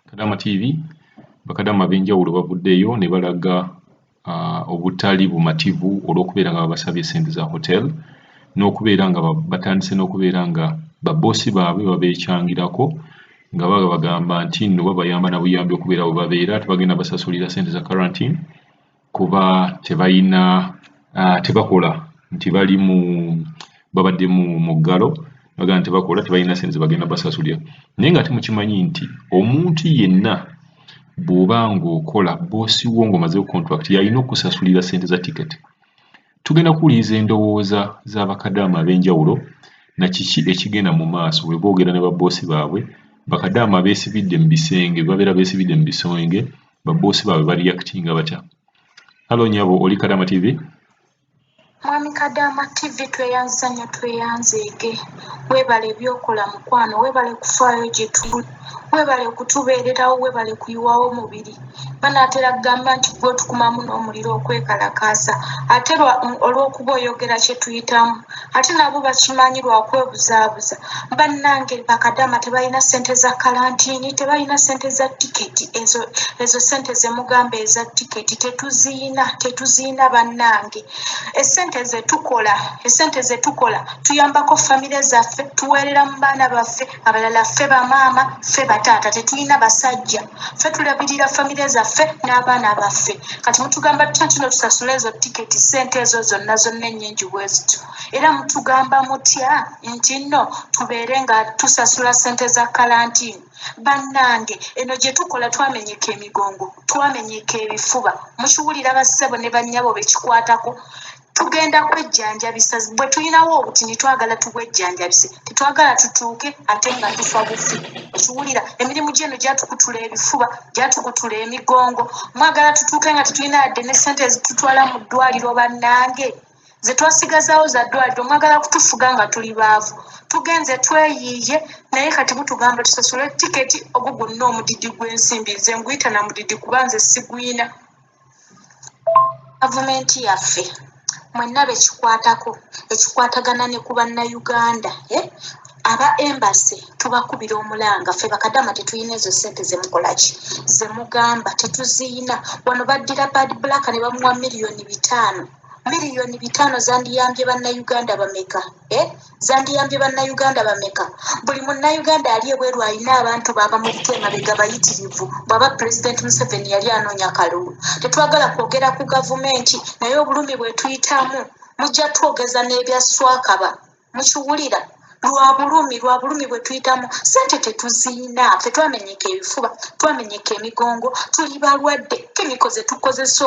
Kadama TV, bakadama ab'enjawulo bavuddeyo ne balaga obutali bumativu olw'okubeera nga babasabye ssente za hotel n'okubeera nga batandise n'okubeera nga babboosi baabwe babeekyangirako nga babagamba nti nno babayamba na buyambi okubeera we babeera, tebagenda basasulira ssente za quarantine kuba tebalina tebakola nti bali mu babadde mu muggalo, bagamba nti tebakola, tebalina ssente ze bagenda basasulira. Naye nga temukimanyi nti omuntu yenna bw'oba ng'okola, bboosi wo ng'omazeeko contract y'alina okusasulira ssente za ticket. Tugenda kuwuliriza endowooza z'abakadaama ab'enjawulo na kiki ekigenda mu maaso bwe boogera ne babboosi baabwe. Bakadaama beesibidde mu bisenge, babeera beesibidde mu bisenge, babboosi baabwe bareactinga batya? Hallo nnyabo, oli Kadaama TV? Mwami Kadaama TV, tweyanziza nnyo, tweyanzeege. Weebale ebyokola mukwano, weebale kufaayo gye tuli, weebale kutubeererawo, weebale kuyiwawo mubiri. Banaatera kugamba nti gwe otukumamu n'omuliro okwekalakaasa, ate olw'okuba oyogera kye tuyitamu, ate nabo bakimanyi lwa kwebuzaabuza. Bannange bakadaama tebalina ssente za kalantiini, tebalina ssente za tiketi. Ezo ezo ssente ze mugamba eza tiketi tetuziyina, tetuziyina bannange. Essente ze tukola, essente ze tukola tuyambako famire zaffe, tuweerera mu baana baffe abalala. Ffe bamaama, ffe bataata, tetulina basajja, ffe tulabirira famire zaffe n'abaana baffe. Kati mutugamba tutya nti no tusasule ezo tiketi, ssente ezo zonna zonna ennyingi bwe zityo? Era mutugamba mutya nti nno tubeere nga tusasula ssente za kalantiini? Bannange, eno gye tukola twamenyeka emigongo, twamenyeka ebifuba. Mukiwulira bassebo ne bannyabo bekikwatako? Tugenda kwejjanjabisa bwe tulinawo obutini, twagala tubwejjanjabise, tetwagala tutuuke ate nga tufa bufi. Okiwulira? Emirimu gyeno gyatukutula ebifuba, gyatukutula emigongo. Mwagala tutuuke nga tetulina yadde ne ssente ezitutwala mu ddwaliro? Bannange, ze twasigazaawo za ddwaliro. Mwagala kutufuga nga tuli baavu? Tugenze tweyiiye, naye kati mutugamba tusasule tiketi. Ogwo gwonna omudidi gw'ensimbi, nze nguyita na mudidi kuba nze sigwina. Gavumenti yaffe, mwenna bekikwatako, ekikwatagana ne ku Bannayuganda, eh? Aba embassy, tubakubira omulanga. Ffe bakadama tetulina ezo ssente zemukolaki, zemugamba, tetuziyina. Wano baddira Bad Black ne bamuwa 5 miliyoni. 5 miliyoni zandiyambye Bannayuganda bameka, eh? Zandiyambye Bannayuganda bameka? Buli Munnayuganda ali ebweru alina abantu babamuliko emabega bayitirivu. Bw'aba Pulezidenti Museveni yali anoonya kalulu, tetwagala kwogera ku gavumenti, naye obulumi bwe tuyitamu mujja twogeza n'ebya swakaba. Mukiwulira? Lwa bulumi, lwa bulumi bwe tuyitamu. Sente tetuziina. Ffe twamenyeka ebifuba, twamenyeka emigongo, tuli balwadde. Chemical ze tukozesa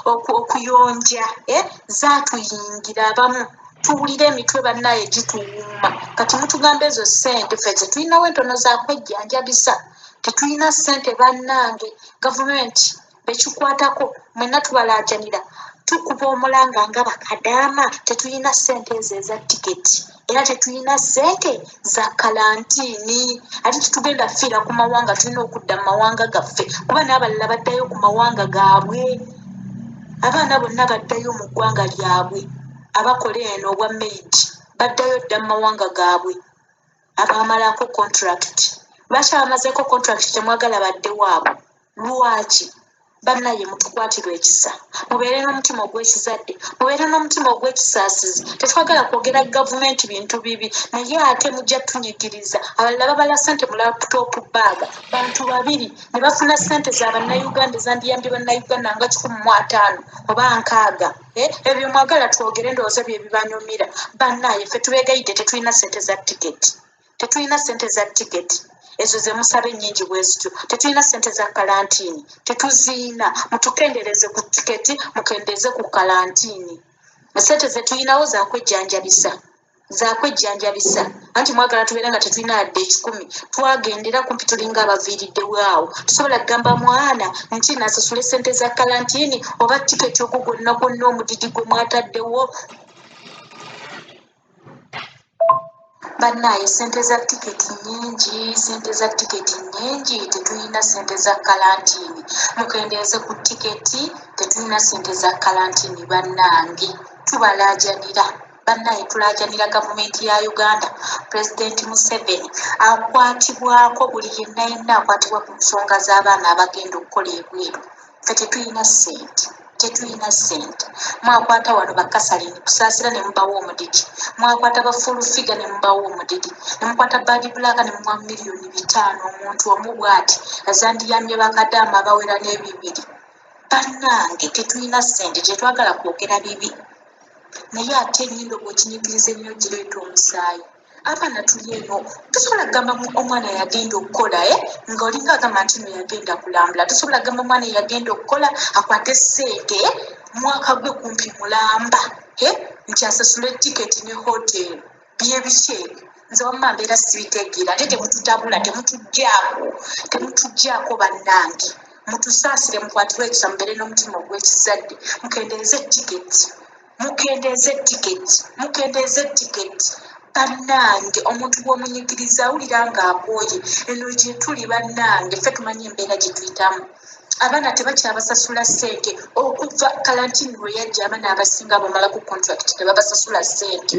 okuyonja, eh, zaatuyingira abamu tuwulira emitwe bannaye gituwuuma. Kati mutugamba ezo ssente, ffe tetulinawo entono zakwejjanjabisa, tetulina ssente bannange. Gavumenti, bekikwatako mwenna, tubalaajanira, tukuba omulanga nga bakadaama tetulina ssente ezo eza tiketi, era tetulina ssente za kalantiini. Ate tetugenda fiira ku mawanga, tulina okudda mu mawanga gaffe, kuba n'abalala baddayo ku mawanga gaabwe. Abaana bonna baddayo mu ggwanga lyabwe, abakola eno obwa maid baddayo dda mu mawanga gaabwe, abamalako contract. Lwaki abamazeeko contract temwagala badde waabwe? Lwaki? Bannaye, mutukwatirwa ekisa, mubeere n'omutima ogw'ekizadde, mubeere n'omutima ogw'ekisaasizi. Tetwagala kwogera gavumenti bintu bibi, naye ate mujja tunyigiriza. Abalala babala ssente mu laptop bag, bantu babiri ne bafuna ssente za Bannayuganda ezandiyambye Bannayuganda nga 150 oba 60. Eh, ebyo mwagala twogere, ndowooza bye bibanyumira. Bannaye, ffe tubeegayidde, tetulina ssente za tiketi, tetulina ssente za tiketi ezo ze musaba ennyingi bwe zityo, tetulina ssente za kalantiini, tetuziina. Mutukendereze ku tiketi, mukendeeze ku kalantiini. Esente ze tulinawo zakwejjanjabisa, zakwejjanjabisa. Anti mwagala tubeere nga tetulina yadde 100. Twagendera kumpi, tulinga abaviiriddewo awo. Tusobola kugamba mwana nti nasasula esente za kalantiini oba tiketi, ogwo gwonna gwonna omudidi gwe mwataddewo? Bannaaye, sente za tiketi nnyingi, sente za tiketi nnyingi. Tetulina sente za kalantiini. Mukendeeze ku tiketi, tetulina sente za kalantiini. Bannange, tubalaajanira. Bannaye tulaajanira gavumenti ya Uganda, Pulezidenti Museveni akwatibwako buli yenna yenna akwatibwa ku nsonga z'abaana abagenda okukola ebweru. Ffe tetulina ssente, tetulina ssente. Mwakwata wano ba Kasalini Kusaasira ne mubawa omudidi, mwakwata ba Full Figure ne mubawa omudidi, ne mukwata Bad Black ne muwa 5 million omuntu omu bw'ati azandiyambye bakadaama abawera n'ebibiri. Bannange tetulina ssente, tetwagala kwogera bibi, naye ate ennyindo bw'okinyigiriza ennyo gireeta omusaayi. Abaana tuli eno tosobola kugamba omwana yagenda okukola e nga olinga agamba nti no yagenda kulambula. Tosobola kugamba omwana yagenda okukola akwate ssente mwaka gwe kumpi mulamba nti asasule tiketi ne hotel. Byebiki ebyo? Nze wamma mbeera sibitegeera. Ate temututabula, temutugjaako, temutugjaako. Bannange mutusaasire, mukwatirwe ekisa, mubeere n'omutima ogw'ekizadde, mukendeeze tiketi, mukendeeze tiketi, mukendeeze tiketi. Bannange omuntu bw'omunyigiriza awulira ng'akooye. Eno gye tuli bannange ffe tumanyi embeera gye tuyitamu. Abaana tebakyabasasula ssente okuva kalantini lwe yajja. Abaana abasinga bamala ku contract tebabasasula ssente,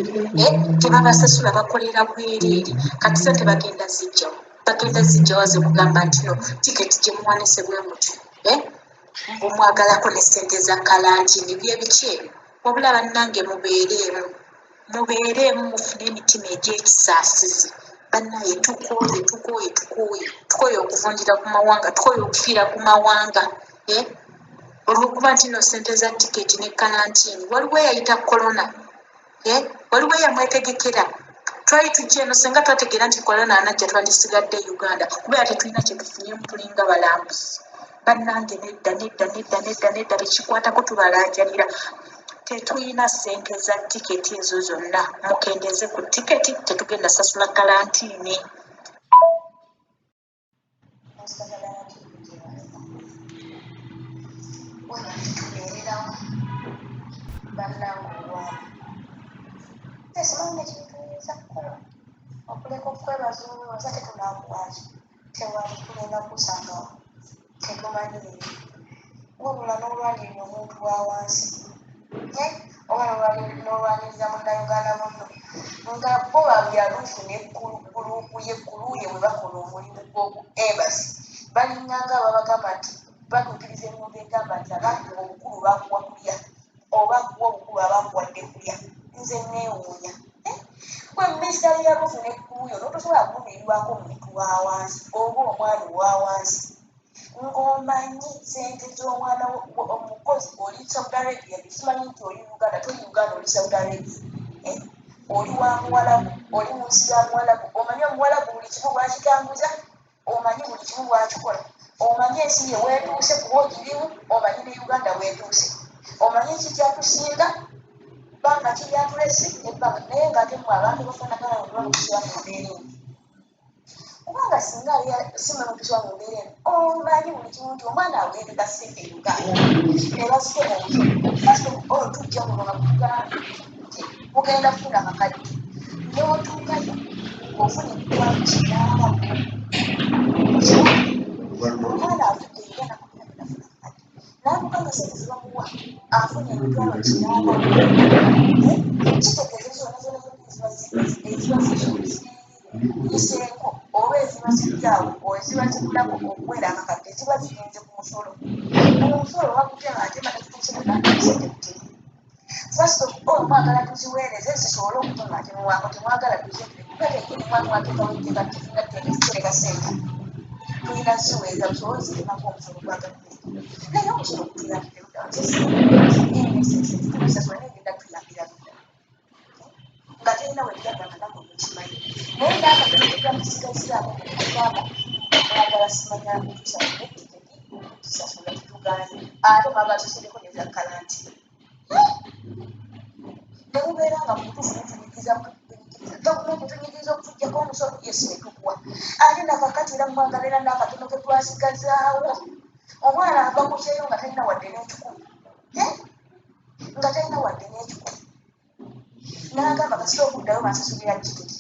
tebabasasula, bakolera bwereere. Kati ssente bagenda zijjawo, bagenda zijjawo ze kugamba nti no tiketi gye muwanise bwe mutyo, omwagalako ne ssente za kalantini. Byebiki ebyo? Wabula bannange mubeereemu, mubeereemu, mufune emitima egy'ekisaasizi. Bannaye tukooye, tukooye, tukooye, tukooye okuvundira ku mawanga, tukooye okufiira ku mawanga olwokuba nti no ssente za tiketi ne kalantini. Waliwo eyayita korona, waliwo eyamwetegekera. Twali tujja eno senga twategeera nti korona anajja, twandisigadde Uganda, kubeera tetulina kyetufunyemu, tulinga balambuzi. Bannange nedda, nedda, nedda, nedda, nedda, tekikwatako. Tubalaajanira, tetulina ssente za tiketi ezo zonna. Mukendeze ku tiketi, tetugenda sasula kalantiini. Tubeererawo bannange olwana simanyi nekituyinza kukola okuleka okwebaza omwebaza. Tetunakuwaki, tewali tugenda kusangawo, tetumanyi. Wabula n'olwanirira omuntu wa wansi oba n'olwanirira munnayuganda munno nga bo babyaluufu ne gurupu yegguluye bwe bakola omulimu gw'oku embassy, balinganga ababagamba nti batuukiriza engombe egamba nti abantu obukulu bakuwa kulya oba kuwa obukulu abakuwadde kulya. Nze neewuunya gwe minisitale ya rufu ne gguluyo n'otosobola kulumirirwako omuntu wa wansi oba omwana owa wansi ng'omanyi sente z'omwana omukozi. Oli Saudi Arabia, simanyi nti oli Uganda, toli Uganda, oli Saudi Arabia, oli wa muwalabu, oli mu nsi ya muwalabu. Omanyi omuwalabu buli kimu bwakitambuza, omanyi buli kimu bwakikola, omanyi ensi ye weetuuse kuba ogirimu, omanyi ne Uganda weetuuse, omanyi kikyatusinga bbanga kiryatulese ebbanga. Naye ng'ate mmwe abantu bafaanagana bwe bamutusiba mu mbeera eno, kubanga singa si mwe mutusiba mu mbeera eno, omanyi buli kimu nti omwana aweereza ssente e Uganda ne bazitema omusolo. First of all, tujja kuno nga mutugamba nti mugenda kufuna akakadde, n'otuukayo ng'ofuna emitwalo 8. Omwana avudde Uganda kakuna nafuna akakadde, n'atuuka nga ssente zebamuwa afuna emitwalo 8. Kitegeeza zonna zonna zonna eziba ziyiseeko oba eziba zijjaawo eziba zibulako okuwera akakadde ziba zigenze ku musolo. Omusolo bagutema ate batatuuse sente kutema. First of all, mwagala tuziweereze zisobole okutematemwako, temwagala tuzetere kuba tenyini mwami wateekawo etteeka tetulina kutereka ssente, tulina ziweereza busobole zitemako omusolo gwa gavumenti. Naye omusolo gutuyambire ludda? Nze negenda tuyambira ludda nga terina wetuyamba nga nammwe mukimanyi? Naye naakatono tetwakusigaziraako mukugamba mwagala simanya tusasule tiketi, tusasula tetugaanye, ate mwagala tusereko neza kalanti nemubeera nga mubutuufu mutunyigiriza, gavumenti tunyigiriza okutuggyako omusolo yesi netukuwa. Ate nakakati era mwagala era n'akatono ke twasigazaawo. Omwana ava ku kyeyo nga talina wadde n'ekikumi, nga talina wadde n'ekikumi, n'agamba kasita okuddayo bansasulira tiketi.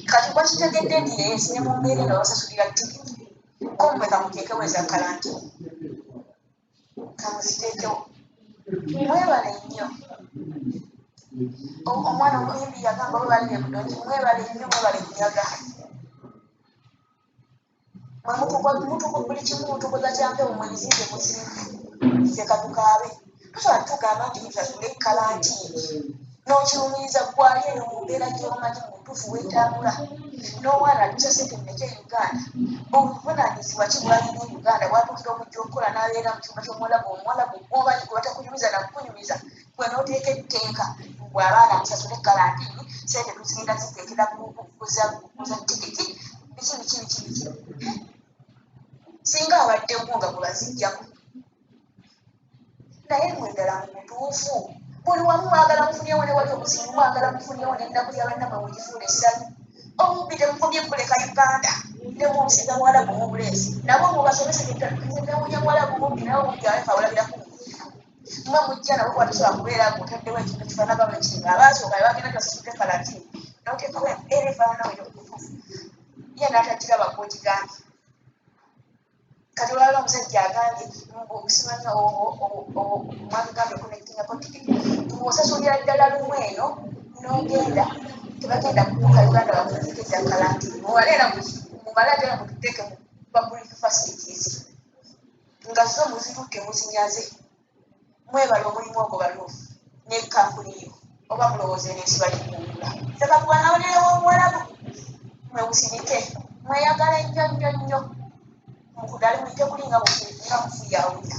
Kati bwakitegedde nti yes, ne mu mbeera eno basasulira tiketi, ko mmwe kamuteekewo eza kalanti, kamuziteekewo. Mwebale nnyo. Omwana omuyimbi yagamba webalire budongi, mwebale nnyo, mwebale kunyaga. Mwe buli kimu mutukoza kyampewo, mwe bizimbe muzimbe, ffe katukaabe. Tusobola tugamba nti mutusasule kalantiini n'okirumiriza gwali eyo mu mbeera gy'omanyi mu butuufu weetambula n'omwana atuusa ssente mmeka e Uganda, obuvunaanyizibwa ki bw'alina e Uganda bw'atuukira okujja okukola n'abeera mu kyumba ky'omuwalabu, omuwalabu gw'omanyi gwe batakunyumiza nakukunyumiza, gwe n'oteeka etteeka mbu abaana musasule kalantiini, ssente tuzigenda ziteekera kuza tikiti, biki biki biki biki. Singa abaddewo nga gwe baziggyako. Naye mmwe ddala mu butuufu buli wamu mwagala mufunyewo ne wali obuzibu, mwagala mufunyewo n'ennaku ya bannammwe mugifuule essanyu. Obubbi temukomye kuleka Uganda ne munsi za Buwalabu mubuleesi nabo mubasomese. Newunya Muwalabu mubbi nawe mubbi aleka awulabira ku mmwe mujja nabo kuba tosobola kubeera ng'otaddewo ekintu ekifaanana bwe kiri. Abaasooka ne bagenda tibasasudde kalantiini n'oteekawo embeera efaanana bwetyo mu butuufu ye n'atagiraba gw'ogigambye. Kati olwaliro omusajja agambye mbu simanyi mwatugambye connectingako tikiti ng'osasulira ddala lumu eno n'ogenda, tebagenda kutuuka Uganda bakuteeka edda kalantiini. Mumale era mumale ate era mututeeke mu public facilities nga zo muzitutte muzinyaze. Mwebale omulimu ogwo baluufu ne kampuni yo, oba mulowooza eno ensi bagikungula? Ffe katuwanawonere w'omuwalabu, mwe musirike, mweyagala nnyo nnyo nnyo mukudale muyite kuli nga nga mufuyaawunya,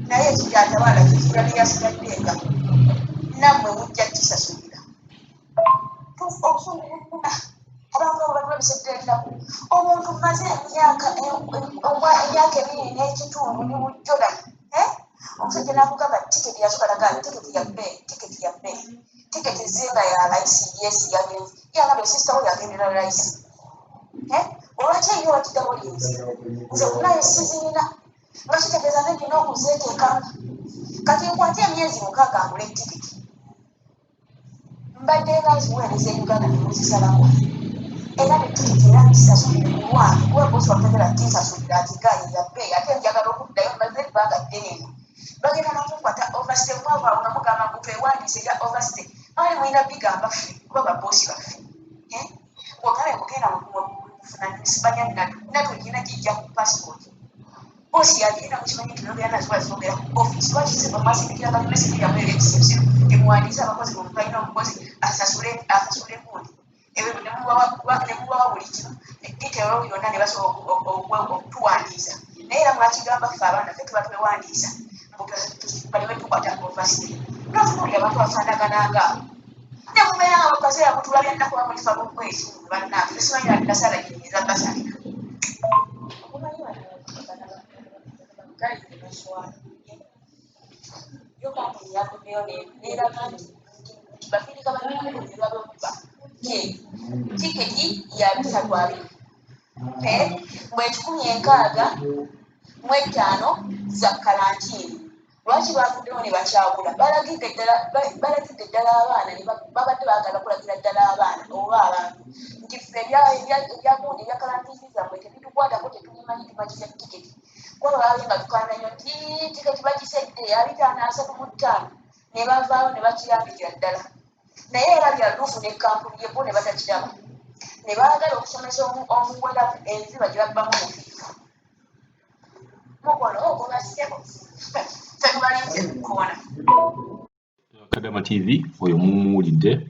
naye ekikyatabaala kikira byeyasigadde nga nammwe mujja kisasulira. Obusungu buluma abantu abo batulabisedde ennaku. Omuntu mmaze emyaka 2.5 ndi mu Jordan, omusajja n'akugamba tiketi yasooka nagamba tiketi ya bbeeyi, tiketi ya bbeeyi, tiketi zinga ya layisi. Yes, yagenze yagambye sister we yagendera layisi. Olwaki eyo wakidabulinze? Nze kunaye sizirina, nga kitegeeza nze nina okuzeeteekamu. Kati nkwate emyezi 6 ngule tiketi, mbadde nga nziweereza e Uganda nemuzisalako era ne tiketi era nkisasulire ku lwange kuba bosi wategera tinsasulira akigaanye ya bbeeyi, ate njagala okuddayo, mmaze ebbanga ddene eno. Bagenda nokunkwata overstay mwavu awo nga mugamba ngu twewandiise ebya overstay, mwali mulina bigamba ffe kuba baboosi baffe bwogamba mugenda mufuna simanya natu gina gijja ku passport, boosi yagenda mukimanyi nti nogenda naziba zogera ku office. Lwaki seba mwasindikira ka message yammwe ebyekisirusiru temuwandiise abakozi bwe balina omukozi asasule asasule gundi ebyo ne mubawa buli kimu detail yonna ne basobola okutuwandiisa, naye era mwakigamba ffe abaana ffe tuba twewandiisa baleme tukwata overstay. Notunuulira abantu bafaanagana ngaabo ne mubeera nga mu kaseera mutulabya nnaku bamulifa lw'okwezi bannange tesimanyi nasala gyenyinza basalira. Omumanyi bano yo kampuni yavuddeyo n'eraga nti bafirika bannange bababba tiketi ya 320 bwe 165 za kalantiini. Lwaki bavuddeyo ne bakyagula? Balagidde ddala abaana, babadde baagala kulagira ddala abaana oba abantu nti ffe ebyagundi ebya kalantiini zammwe tebitukwatako, tetubimanyi, tumanyi bya tiketi. Kuba baabye nga tukaana nnyo nti tiketi bagisedde ya 535 ne bavaayo ne bakirambikira ddala, naye era bya luufu ne kampuni ye bo ne batakiraba ne baagala okusomesa omuwalabu enziba gye babbamu mufiifu. Mukola ogwo bassebo, ffe tubalinze kukoona. Kadama TV oyo mumuwulidde,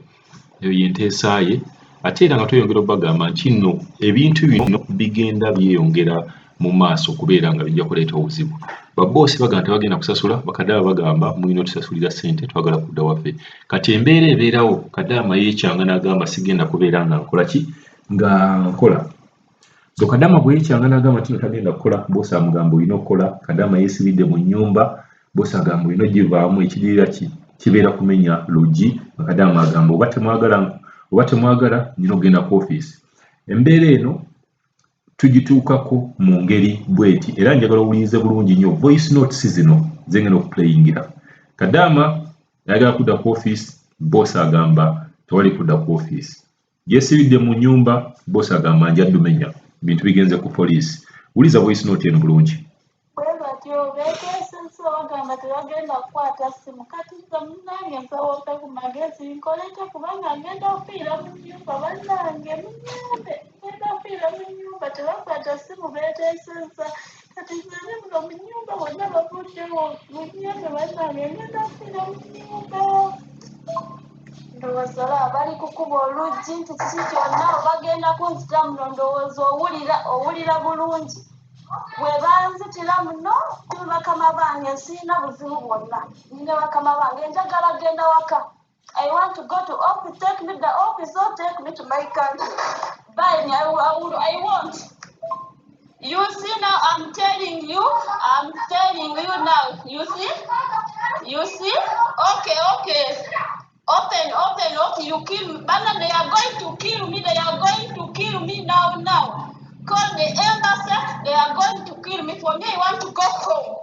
eyo yenteesa ye. Ate era nga tweyongera obagamba nti nno ebintu bino bigenda byeyongera mu maaso okubeera nga bijja kuleeta obuzibu. Baboosi bagamba tebagenda kusasula, bakadaama bagamba mulina otusasulira ssente, twagala kudda waffe. Kati embeera ebeerawo, kadaama yeekyanga n'agamba sigenda kubeera nga nkola ki nga nkola. So kadaama bwe yeekyanga n'agamba nti no tagenda kukola, boosi amugamba olina okukola. Kadaama yeesibidde mu nnyumba, boosi agamba olina ogivaamu, ekidirira ki kibeera kumenya luggi nga kadaama agamba oba temwagala oba temwagala nina okugenda ku ofiisi. Embeera eno tugituukako mu ngeri bweti, era njagala owulirize bulungi nnyo voice notes zino zengenda okuplayingira. Kadaama ayagala kudda ku ofiisi, boosi agamba tewali kudda ku ofiisi. Yeesibidde mu nnyumba, boosi agamba nja ddumenya, bintu bigenze ku poliisi. Wuliriza voice note eno bulungi. Bwe batyo. batyo beeteesezza, bagamba tebagenda kukwata ssimu. Kati nze munnange nsaba ompe ku magezi nkole ntya, kubanga ngenda kufiira mu nnyumba. Bannange munyambe, ngenda kufiira mu nnyumba, tebakwata ssimu, beeteesezza. Kati nze ndi muno mu nnyumba, bonna bavuddewo. Munyambe bannange, ngenda kufiira mu nnyumba. Ndowooza olaba bali kukuba oluggi nti kiki kyonna bagenda kunzita muno. Ndowooza owulira, owulira bulungi bwe banzitira muno. Bakama bange, sirina buzibu bwonna, nina bakama bange. Njagala genda waka. I want to go to office. Take me the office or take me to my country. Bye. I want. You see now, I'm telling you, I'm telling you now. You see? You see? Okay. Open, open, okay. You kill me. Bana, they are going to kill me. They are going to kill me now, now. Call the embassy. They are going to kill me. For me, I want to go home.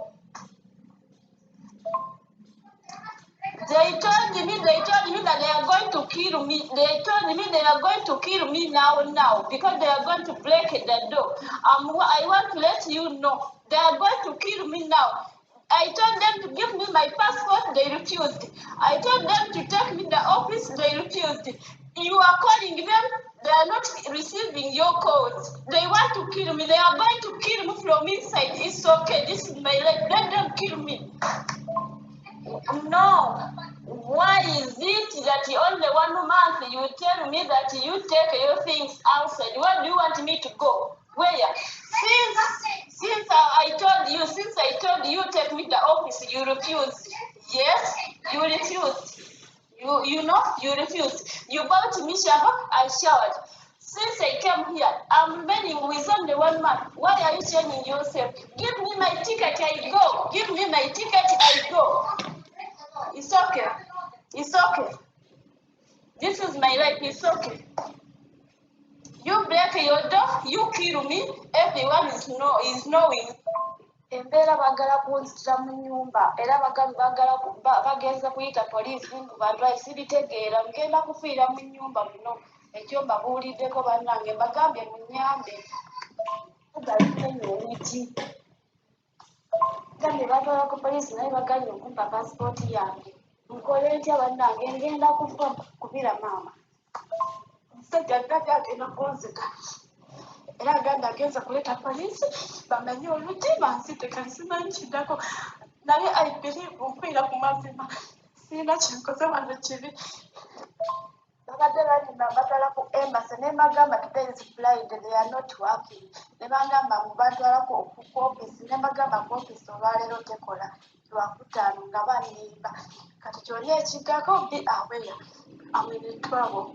They told me that they are going to kill me. They told me they are going to kill me now, now, because they are going to break the door. I want to let you know they are going to kill me now. I told them to give me my passport, they refused. I told them to take me the office, they refused. You are calling them, they are not receiving your calls. They want to kill me. They are going to kill me from inside. It's okay. This is my life. Let them kill me. No. Why is it that only one month you tell me that you take your things outside? Where do you want me to go? Where? Since I told you, since I told you take me the office, you refused. Yes, you refused. You know, you refused. You bought me shower, I showered. Since I came here, I'm remaining with only 1 month. Why are you changing yourself? Give me my ticket, I go. Give me my ticket, I go. It's okay. It's okay. This is my life. It's okay. You break your door, you kill me. Everyone is knowing. Embeera baagala kunzitira mu nnyumba, era baagala bagenze kuyita poliisi mbu bantwale, sibitegeera. Ngenda kufiira mu nnyumba muno, ekyo mbabuuliddeko bannange, mbagambye munnyambe. Balimenya oluggi, gambye batwala ku poliisi, naye baganye okumpa pasipooti yange. Nkole ntya bannange? Ngenda kufa. Kubira maama. Omusajja ndabye agenda kunzita, era agamba agenza kuleeta poliisi bamenye oluggi banzite. Kati simanyi kiddako, naye I believe nfiira ku mazima, sirina kyenkoze wano kibi. Babadde balimba mbatwala ku embassy, ne mbagamba today is Friday, they are not working. Ne bangamba mbu bantwala ku office, ne mbagamba ku office olwaleero tekola, Lwakutaano, nga bannimba. Kati kyonna ekiddako, be aware, I'm in trouble.